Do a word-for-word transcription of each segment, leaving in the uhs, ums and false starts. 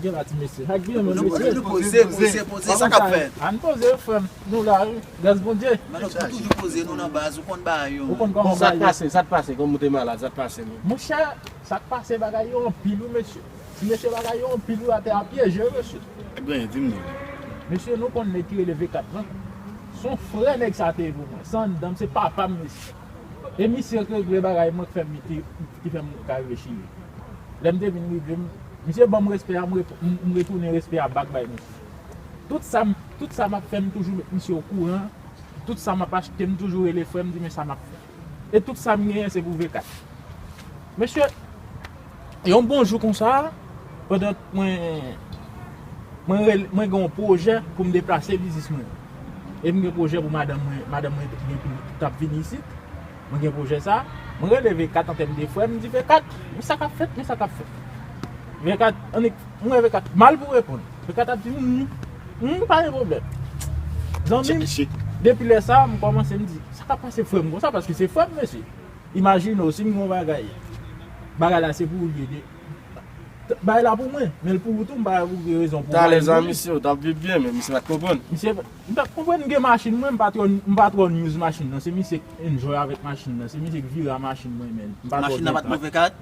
Gen la ti mesye. Sa k byen menm, mesye? Nou poze, poze, poze, sa k ap fèt? Ann poze, frè m. Nou la, wi. Gras Bondye. Manno, nou toujou poze, nou nan baz, ou konn bagay yo. Ou konn kòman bagay yo. Sa k pase, sa k pase, kòm ou te malad, sa k pase menm? Monchè, sa k pase, bagay yo anpil, wi, mesye. Ti mesye, bagay yo anpil, wi, atè a pyeje, wi, mesye. Sa k genyen, di m non. Mesye, nou konn nèg ki rele V kat lan. Se yon frè nèg sa te ye pou mwen. Se anndan m, se papa m, mesye. E misye k regle bagay mwen k fè m, ki, ki fè m ka rive Chili. Lè m te vin rive, m, misye ban m respè a, m, rep- m, m retounen respè a bak bay misye. Tout sa, m- tout sa m ap fè, m toujou met misye okouran. Tout sa m ap achte, m toujou rele frè m, di men sa m ap fè. E tout sa m genyen, se pou V kat. Mesye, yon bon jou konsa, pandan mwen, mwen, rel- mwen gen yon pwojè pou m deplase biznis mwen. E m gen pwojè pou madanm mwen, madanm mwen gen pou t ap vini isit. Mwen gen pwojè sa. Mwen rele V kat an tèm de frè, m di V kat, men sa k ap fèt, men sa k ap fèt. V kat, annik, mwen V kat, mal pou reponn. V kat ap di, m, m, m, pa gen pwoblèm. Zanmi m, depi lè sa, m kòmanse, m di, sa k ap pase frè m konsa, paske se frè m, mesye. Imajine w, si m gen yon bagay, bagay la se pou ou l ye, de, t- bagay la pou mwen, men l pou ou tou, m pa gen rezon pou ou. Talè zanmi, si w t ap viv byen, men misye pa t konprann. Misye, m pa t konprann, m gen machin mwen, m pa twò, m pa twò use machin nan, se misye k enjoy avèk machin nan, se misye k vire a machin mwen, men m pa twò gen tan. Machin nan pa t pou V kat?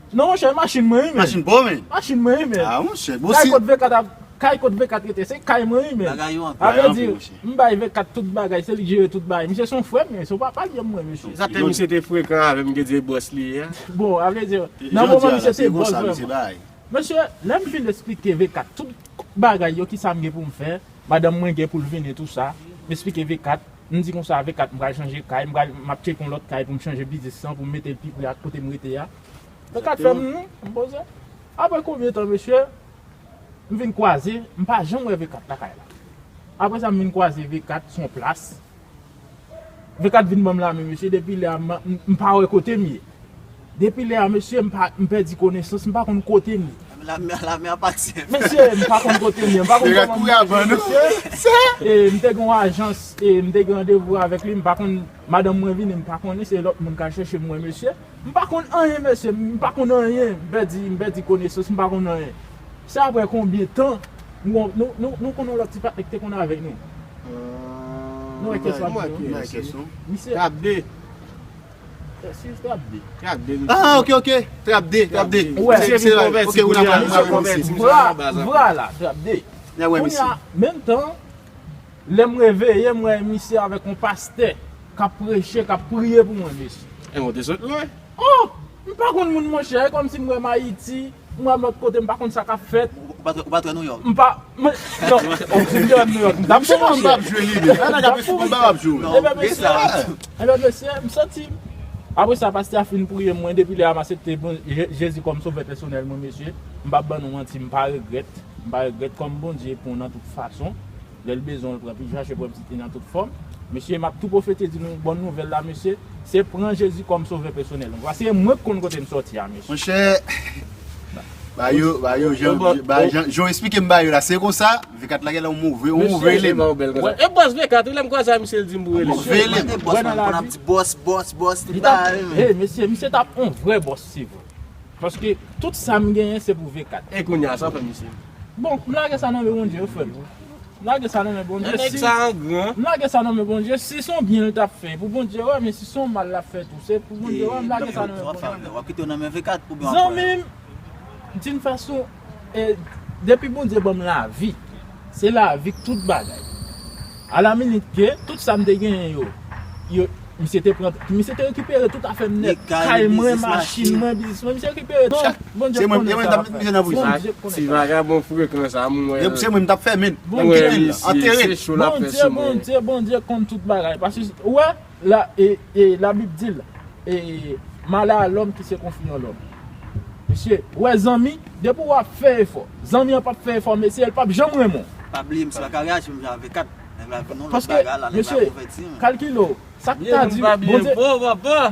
Non, monchè, machin mwen, wi, men. Machin pa w, men? Machin mwen, wi, men. Ah, monchè, bon, kay si kot V kat ap, kay kot V kat rete, se kay mwen, wi, men. Bagay yo anpil. Sa vle di, m bay V kat tout bagay, se li k jere tout bagay. Misye se yon frè m, men, se yon papa l ye pou mwen, mesye. Sa te misye te frekan avè m, gen di bòs li ye a. Bon, sa vle di, nan moman misye se bòs vrèman. Mesye, lè m fin esplike V kat tout bagay yo, ki sa m gen pou m fè, madanm mwen gen pou l vini, tou sa, m esplike V kat, m di konsa, V kat, m pral chanje kay, m pral, m ap tcheke yon lòt kay pou m chanje biznis lan, pou m mete l pi pre ak kote m rete a. V kat fè m, m poze. Apre konbyen tan, mesye, m vin kwaze, m pa janm wè V kat lakay la. Apre sa, m vin kwaze V kat sou yon plas. V kat vin ban m lamen, mesye, depi lè a, m, m, m pa wè kote m ye. Depi lè a, mesye, m pa, m pèdi konesans, m pa konn kote m ye. Lame, lame a pati. Mesye, m pa konn kote m ye, m pa konn kòman m rive, mesye. E, m te gen yon ajans, e, m te gen randevou avèk li, m pa konn, madanm mwen vini, m pa konnen, se lòt moun k al chèche m, mwen, mesye. M pa konn anyen, mesye, m pa konn anyen. M pèdi, m pèdi konesans, m pa konn anyen. Se apre konbyen tan, nou, nou, nou, nou konn yon lòt ti patnè ki te konn avèk nou. Nou wè kesyon ap di, non? Misye. Trap de. Trap de. Trap de. Ah, ok, ok. Trap de, trap de. Ou wè. Misye vin konvèti kounye a, misye konvèti, misye nan baz ankò. Vwala, trap de. Kounye a, menm tan, lè m reveye, m wè misye avèk yon pastè k ap preche, k ap priye pou mwen, mesye. E, ou te sot lwen. Oh! M pa konn moun, monchè. E kòmsi m wè m Ayiti, m wè m lòt kote, m pa konn sa k ap fèt. Ou pa t, ou pa t wè Nouyòk? M pa, m, non, oh, si m te wè m Nouyòk, m t ap fou, monchè. M t ap jwe li, men. Ala gade fou konba w ap jwe. Ebyen, mesye, ebyen, mesye, m santi. Apre sa, pastè a fin priye mwen, depi lè a m aksepte bon, Je- Jezi kòm sovè pèsonèl mwen, mesye. M p ap ban nou manti, m pa regrèt. M pa regrèt kòm Bondye pran nan tout fason. Lè l bezwen w, l pran, pi chache pran pitit li nan tout fòm. Mesye, m ap tou pwofete di nou bòn nouvèl la, mesye. Se pran Jezi kòm sovè pèsonèl nou. Paske mwen k konn kote m sòti a, mesye. Monchè, ba yo, ba yo, jan, ba jan, jan w esplike m ba yo la, se konsa, V kat la gen yon move, yon move elèm. E bòs V kat, wi, lè m kwaze a misye, l di m pou rele. Move elèm. E bòs, mwen, m konn ap di bòs, bòs, bòs, tout bagay, men. Hey, mesye, misye t ap yon vrè bòs, se vre. Paske tout sa m genyen, se pou V kat. E kounye a, sa w fè misye? Bon, m lage sa nan men Bondye, wi, frè m. M lage sa nan men Bondye. Nèg sa an gran. M lage sa nan men Bondye. Si se yon byen l t ap fè, pou Bondye wè, men si se yon mal l ap fè tou, se pou Bondye wè, m lage sa nan men Bondye. W ap kite yo nan men V kat pou byen w ap wè. Zanmi m, d'une façon, e, depi Bondye ban m lavi, se lavi k tout bagay. A la minit ke tout sa m te genyen yo, yo, misye te pran, misye te rekipere tout afè m nèt. Kay mwen, machin mwen, biznis mwen, misye rekipere tout. Bondye konnen sa l ap fè. Bondye konnen sa. Ti vagabon frekan sa, m wè. Se mwen m t ap fè, men. Bondye, antere l. Bondye, Bondye, Bondye konn tout bagay. Paske, ou wè, la, e, e, Labib di l, e, malè a lòm ki se konfi an lòm. Mesye, ou wè zanmi, depi w ap fè efò, zanmi an p ap fè efò, mesye, l p ap janm renmen w. Pa bliye, misye pa ka reyaji menm jan avèk kat. Nèg la vin yon lòt bagay la, nèg la konvèti, men. Kalkile w. Sa k ta di, Bondye,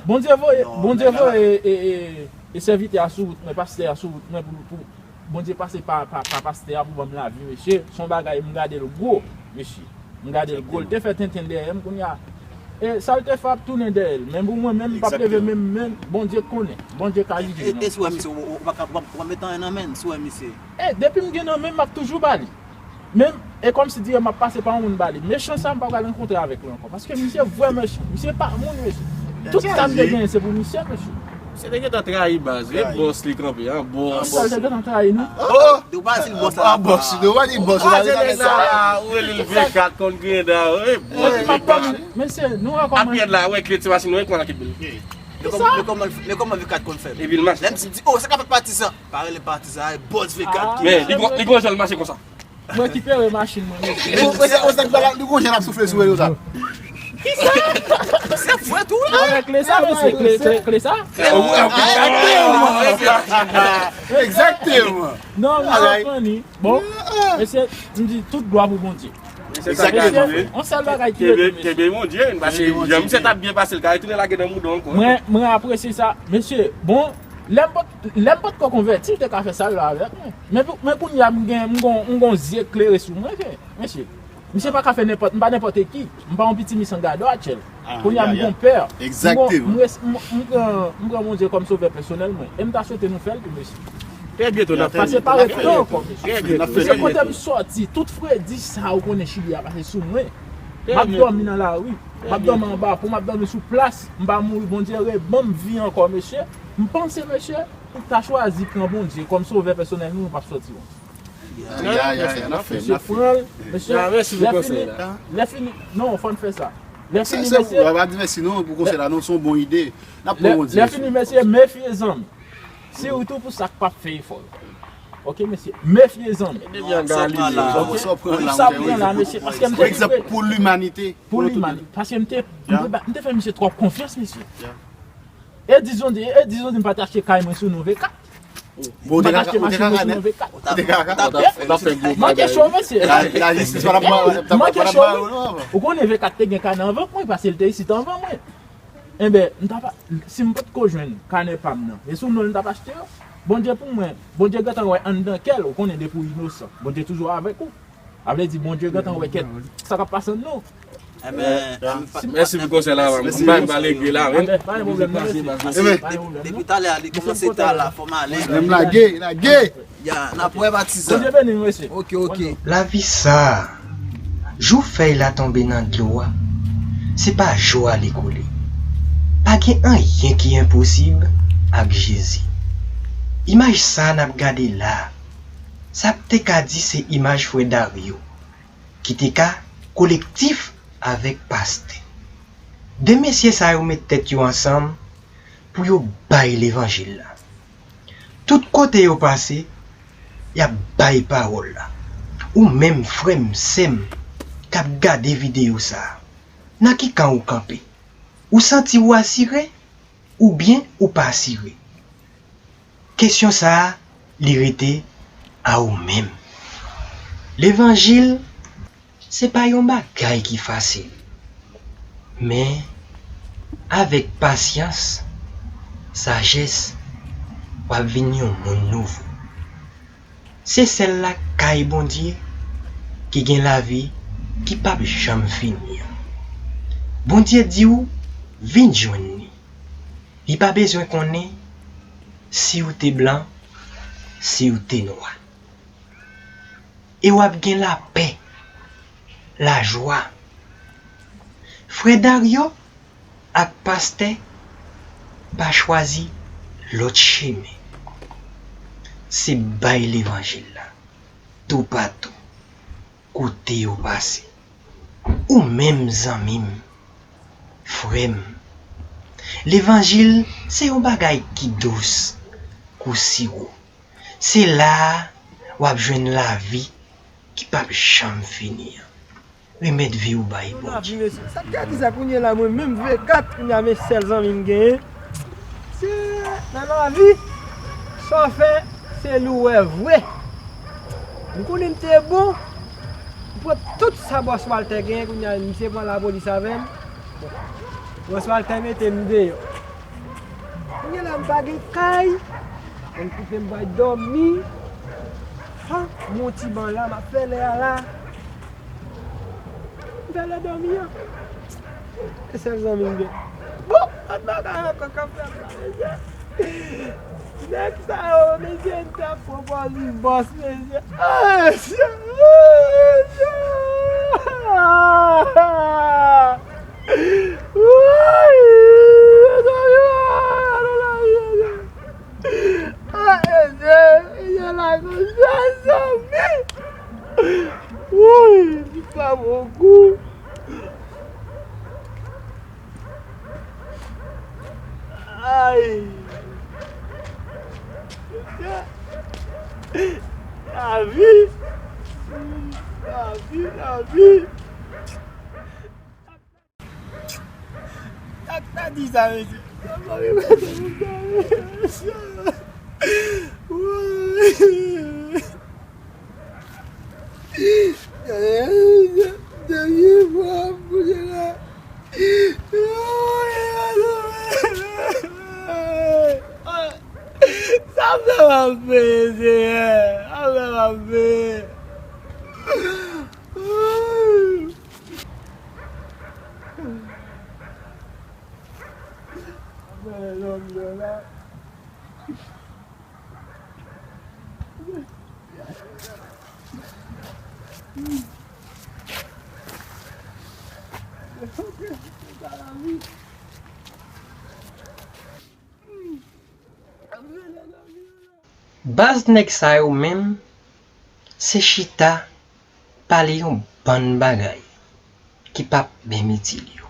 Bondye voye, Bondye voye, e, e, e sèvitè a sou wout mwen, pastè a sou wout mwen pou, pou Bondye pase pa, pa, pa pastè a pou ban m lavi, mesye. Se yon bagay, m gade l gwo, mesye. M gade l gwo. L te fè tenten dèyè m, kounye a, E sa l te fè ap tounen dèyè l. Men pou mwen menm, m p ap leve men m, men Bondye konnen. Bondye ka jije nou. E si w wè misye, ou pa ka, ou pa met anyen nan men l, si w wè misye. E depi m gen nan men m, m ap toujou ba li. Men, e kòmsi di m ap pase pa yon moun ba li. Mechan sa, m pa pral rankontre avèk li ankò. Paske misye vrè mechan. Misye pa moun, mesye. Tout sa m te genyen, se pou misye, mesye. Misye te gentan trayi baz, e bòs li kanpe, an bòs. Sa l te gentan trayi nou. Oh! Ou pa di l bòs la. Ah, bòs, ou pa di bòs la. Ou rele l V kat konn griyen dan, e bòs V kat. Mesye, nou wè kòman. Apyè la, wè kle ti machin, wè kòman l ap kite l. Men kòman, men kòman V kat konn fè? Epi l mache. Lè m di, di, oh, sa ka fè patizan. Pa rele patizan, e bòs V kat ki la. Men, li gon, li gon jan l mache konsa. M rekipere machin mwen, mesye. Ou, ou, ou, ou, ou, li gon jan l ap soufle sou yo sa. Kisa? Se fwèt ou la? Avèk kle sa, mesye, kle, kle, kle sa. Egzakteman. Egzakteman. Non, m konprann li. Bon, mesye, m di tout glwa pou Bondye. Egzakteman. Mesye, yon sèl bagay ki rete, mesye. Kenbe Bondye, paske jan misye t ap byen pase, l ka retounen lage nan mouda ankò. Mwen, mwen apresye sa. Mesye, bon, lè m pot, lè m potko konvèti, l te ka fè sa l vle avèk mwen. Men pou, men kounye a, m gen, m gon, m gon zye klere sou mwen, ke, mesye. Misye pa ka fè nenpòt, m pa nenpòt ki. M pa yon pitimi san gadò atyèl. Kounye a, m gon pè. Egzakteman. M gon, m res-, m, m pran, m pran Bondye kòm sovè pèsonèl mwen. E m ta swete nou fè l tou, mesye. Trè byento, n ap fè l. Paske pa ret tan ankò, mesye. Trè byento. Mesye, kote m sòti, tout fredi sa ou konnen Chili a pase sou mwen. M ap dòmi nan lari. M ap dòmi anba pon, m ap dòmi sou plas. M pa mouri, Bondye re-, ban m vi ankò, mesye. M panse, mesye, ou ta chwazi pran Bondye kòm sovè pèsonèl nou, nou p ap sòti, bon. Ya, ya, ya, n ap fè, n ap fè. Mesye, pran l, mesye, lè fini, lè fini, non, fò n fè sa. Lè fini, mesye, pa di mèsi non pou konsèy la, non, se yon bon ide. N ap pran Bondye. Lè fini, mesye, mefye zanmi. Sitou pou sa k p ap fè efò yo. Oke, mesye, mefye zanmi. Sa w pran la, mesye, paske m te egzanp pou limanite. Pou limanite. Paske m te, m te ba, m te fè misye twòp konfyans, mesye. E di Zonde, e di Zonde m pa t achte kay mwen sou non V kat. Bon, m pa t achte machin mwen sou non V kat. Ou te ka, ou te ka, ou t ap fè gwo bagay. Manke cho, mesye. Lajistis pa t ap ba, pa t ap ba yo non. Ou konnen V kat te gen kanè anvan mwen, paske l te isit anvan mwen. Enben, m ta pa, si m potko jwenn kanè pa m nan, e sou non l m t ap achte yo. Bondye pou mwen, Bondye gentan wè anndan kè l, ou konnen depi w inosan, Bondye toujou avèk ou. Sa vle di Bondye gentan wè kèt sa k ap pase anndan w. Enben, mèsi pou konsèy la, m pa, m pa regre la, men. Pa gen pwoblèm, non, mesye. Pa gen pwoblèm, non. Depi talè a, li kòmanse ta la, fò m ale. Menm lage, lage. Ya, n ap wè patizan. Bondye beni w, mesye. Oke, oke. Lavi sa a, jou fèy la tonbe nan dlo a, se pa jou a li koule. Pa gen anyen ki enposib ak Jezi. Imaj sa a n ap gade la a, sa te ka di se imaj frè Dario, ki te ka kolektif avèk pastè. De mesye sa yo met tèt yo ansanm pou yo bay levanjil la. Tout kote yo pase, y ap bay pawòl la. Ou menm, frè m, sè m, k ap gade videyo sa a, nan ki kan ou kanpe? Ou santi w asire? Oubyen ou pa asire? Kesyon sa a, li rete a ou menm. Levanjil, se pa yon bagay ki fasil. Men, avèk pasyans, sajès, w ap vin yon moun nouvo. Se sèl lakay Bondye ki gen lavi ki p ap janm fini an. Bondye di w vin jwenn li. Li pa bezwen konnen si w te blan, si w te nwa. E w ap gen lapè, lajwa. Frè Dario ak pastè pa chwazi lòt chemen. Se bay levanjil la toupatou, kote yo pase. Ou menm zanmi m, frè m, levanjil se yon bagay ki dous kou siwo. Se la a w ap jwenn lavi ki p ap janm fini an. Remèt vi w bay Bondye. Sa k ka di sa kounye a la, mwen menm V kat, kounye a men sèl zanmi m genyen. Se nan lavi, sa w fè, se li w wè vre. M konnen m te bon, m pran tout sa bòs Walter genyen, kounye a misye pran lapolis avè m. Bòs Walter mete m deyò. Kounye a la m pa gen kay, m kouche m bay dòmi. Ha, m yon ti ban la, m ap fè lè a la. M fè lè dòmi an. E sèl zanmi m gen. Bon, lòt bagay ankò k ap fè m la, mesye. Nèg sa yo, mesye, m t ap pran pòz li bòs, mesye. Ah, mesye. Ah, mesye. Ah. Woy, mesye, ah, mesye, mesye. Ah, mesye, mesye, la gon jèn zanmi. Woy, li pa bon gou. Ay. Lavi. Lavi, lavi. Sa k ta di sa, mesye? Woy. Dènye fwa m koute la. Sa fè m ap peye, Senyè. Sa fè m ap peye. Sa fè m ap peye. Baz nèg sa yo menm, se chita pale yon bann bagay ki p ap menm itil yo.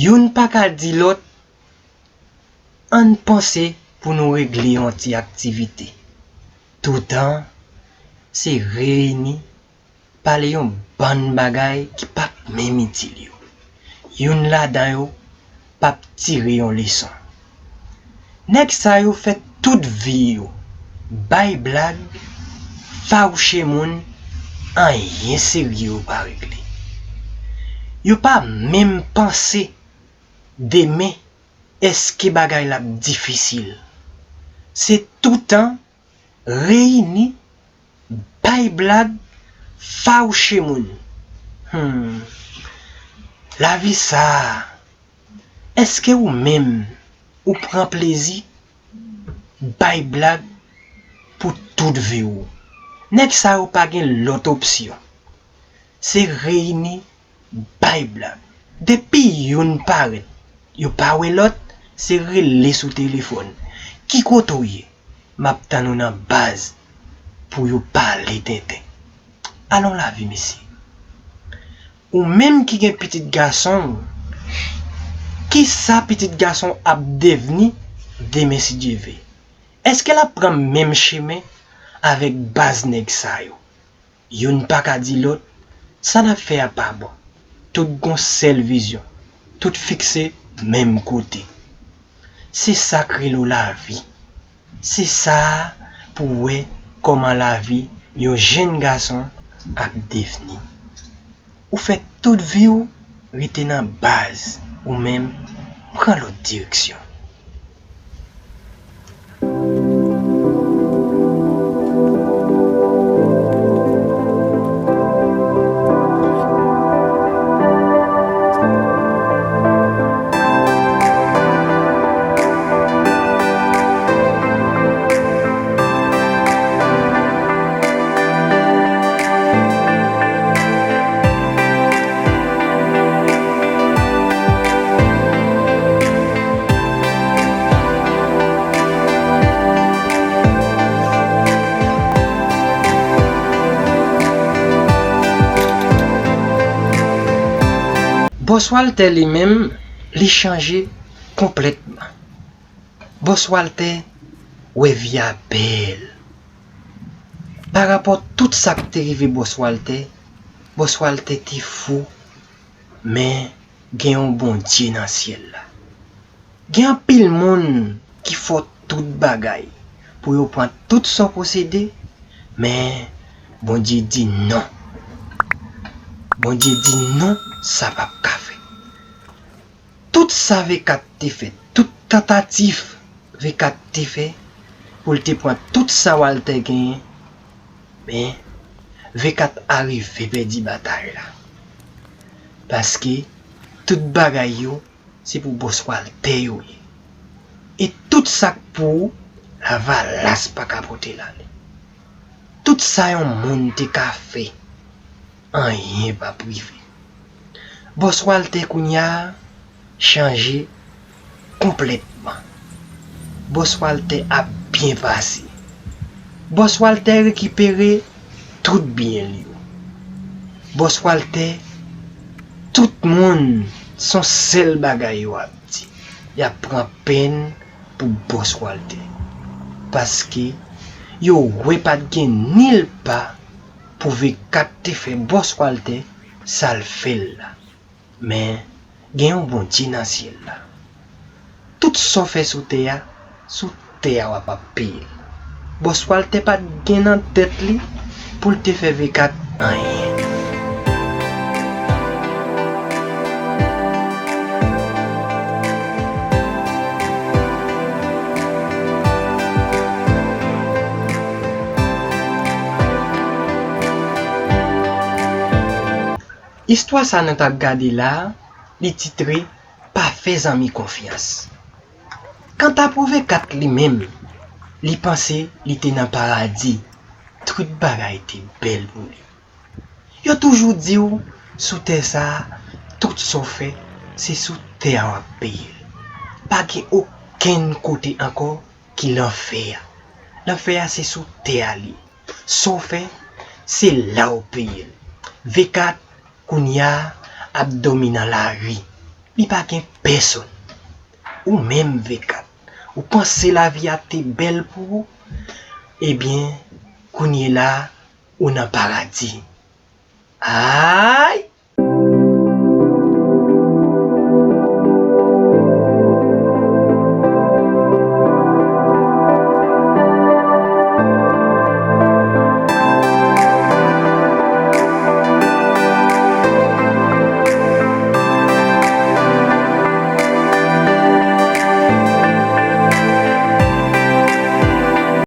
Youn pa ka di lòt, ann panse pou nou regle yon ti aktivite. Toutan, se reyini, pale yon bann bagay ki p ap menm itil yo. Youn ladan yo p ap tire yon leson. Nèg sa yo fè tout vi yo bay blag, fawouche moun, anyen serye yo pa regle. Yo pa menm panse demen, èske bagay la ap difisil. Se toutan reyini, bay blag, fawouche moun. Hmm. Lavi sa a, èske ou menm ou pran plezi bay blag pou tout vi w? Nèg sa yo pa gen lòt opsyon. Se reyini, bay blag. Depi youn parèt, yo pa wè lòt, se rele sou telefòn. Ki kote w ye? M ap tann ou nan baz pou yo pale tenten. Alon lavi, mesye. Ou menm ki gen pitit gason w, kisa pitit gason w ap devni demen si Dye ve? Èske l ap pran menm chemen avèk baz nèg sa yo? Youn pa ka di lòt, sa n ap fè a pa bon. Tout gon sèl vizyon, tout fikse menm kote. Se sa k rele w lavi. Se sa a pou w wè kòman lavi yon jenn gason ap devni. Ou fè tout vi w rete nan baz, ou menm, pran lòt direksyon. Bòs Walter li menm, li chanje konplètman. Bòs Walter wè vi a bèl. Parapò tout sa k te rive Bòs Walter, Bòs Walter te fou, men gen yon Bondye nan syèl la. Gen anpil moun ki fè w tout bagay pou yo pran tout sa w posede, men Bondye di non. Bondye di non, sa p ap ka fèt. Tout sa V kat te fè, tout tantativ V kat te fè pou l te pran tout sa Walter genyen, men V kat arive pèdi batay la. Paske Tout bagay yo, se pou Bòs Waltè yo ye. E tout sa k pou ou, lavalas pa ka pote l ale. Tout sa yon moun te ka fè, anyen p ap rive. Bòs Waltè kounye a chanje konplètman. Bòs Waltè ap byen pase. Bòs Waltè rekipere tout byen l yo. Bòs Waltè, tout moun, se yon sèl bagay yo ap di. Y ap pran pèn pou Bòs Waltè. Paske yo wè pa t gen nil pa pou V kat te fè Bòs Waltè sa l fè l la. Men, gen yon Bondye nan syèl la. Tout sa w fè sou tè a, sou tè a w ap ap peye l. Bòs Waltè pa t gen nan tèt li pou l te fè V kat anyen. Istwa sa nou t ap gade la a, li titre Pa fè zanmi konfyans. Kanta pou V kat li menm, li panse li te nan paradi. Tout bagay te bèl pou li. Yo toujou di w, sou tè sa a, tout sa w fè, se sou tè a w ap peye l. Pa gen okenn kote ankò ki lanfè a. Lanfè a se sou tè a li ye. Sa w fè, se la w peye l. V kat, kounye a, ap dòmi nan lari. Li pa gen pèsonn. Ou menm V kat, ou panse lavi a te bèl pou ou? Ebyen, kounye la, ou nan paradi. Ay!